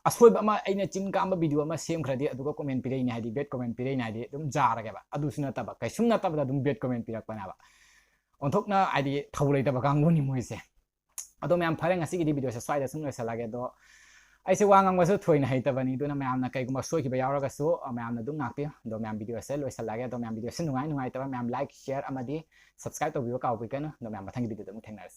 ꯑꯁꯣꯏꯕ ꯑꯃ, ꯑꯩꯅ ꯆꯤꯟ ꯀꯥꯝꯕ video ꯑꯃ ꯁꯦꯝꯈ꯭ꯔꯗꯤ ꯑꯗꯨꯒ comment ꯄꯤꯔꯛꯏꯅꯦ, ꯍꯥꯏꯗꯤ bad comment ꯄꯤꯔꯛꯏꯅꯦ, ꯍꯥꯏꯗꯤ ꯑꯗꯨꯝ ꯌꯥꯔꯒꯦꯕ꯫ ꯑꯗꯨꯁꯨ ꯅꯠꯇꯕ, ꯀꯩꯁꯨꯝ ꯅꯠꯇꯕꯗ ꯑꯗꯨꯝ bad comment ꯄꯤꯔꯛꯄꯅꯦꯕ꯫ ꯑꯣꯟꯊꯣꯛꯅ, ꯍꯥꯏꯗꯤ, ꯊꯧ ꯂꯩꯇꯕ ꯀꯥꯡꯕꯨꯅꯤ ꯃꯣꯏꯁꯦ꯫ ꯑꯗꯣ ꯃꯌꯥꯝ, ꯐꯔꯦ, ꯉꯁꯤꯒꯤꯗꯤ videoꯁꯦ ꯁ꯭ꯋꯥꯏꯗ ꯁꯨꯝ ꯂꯣꯏꯁꯤꯜꯂꯒꯦ꯫ ꯑꯗꯣ ꯑꯩꯁꯦ ꯋꯥ ꯉꯥꯡꯕꯁꯨ ꯊꯣꯏꯅ ꯍꯩꯇꯕꯅꯤ, ꯑꯗꯨꯅ ꯃꯌꯥꯝꯅ ꯀꯩꯒꯨꯝꯕ ꯁꯣꯏꯈꯤꯕ ꯌꯥꯎꯔꯒꯁꯨ, ꯑ, ꯃꯌꯥꯝꯅ ꯑꯗꯨꯝ ꯉꯥꯛꯄꯤꯌꯨ꯫ ꯑꯗꯣ ꯃꯌꯥꯝ, videoꯁꯦ ꯂꯣꯏꯁꯤꯜꯂꯒꯦ꯫ ꯑꯗꯣ ꯃꯌꯥꯝ, videoꯁꯦ ꯅꯨꯡꯉꯥꯏ ꯅꯨꯡꯉꯥꯏꯇꯕ ꯃꯌꯥꯝ like, share ꯑꯃꯗꯤ subscribe ꯇꯧꯕꯤꯕ ꯀꯥꯎꯕꯤꯒꯅꯨ꯫ ꯑꯗꯣ ꯃꯌꯥꯝ, ꯃꯊꯪꯒꯤ videoꯗ ꯑꯃꯨꯛ ꯊꯦꯡꯅꯔꯁꯤ꯫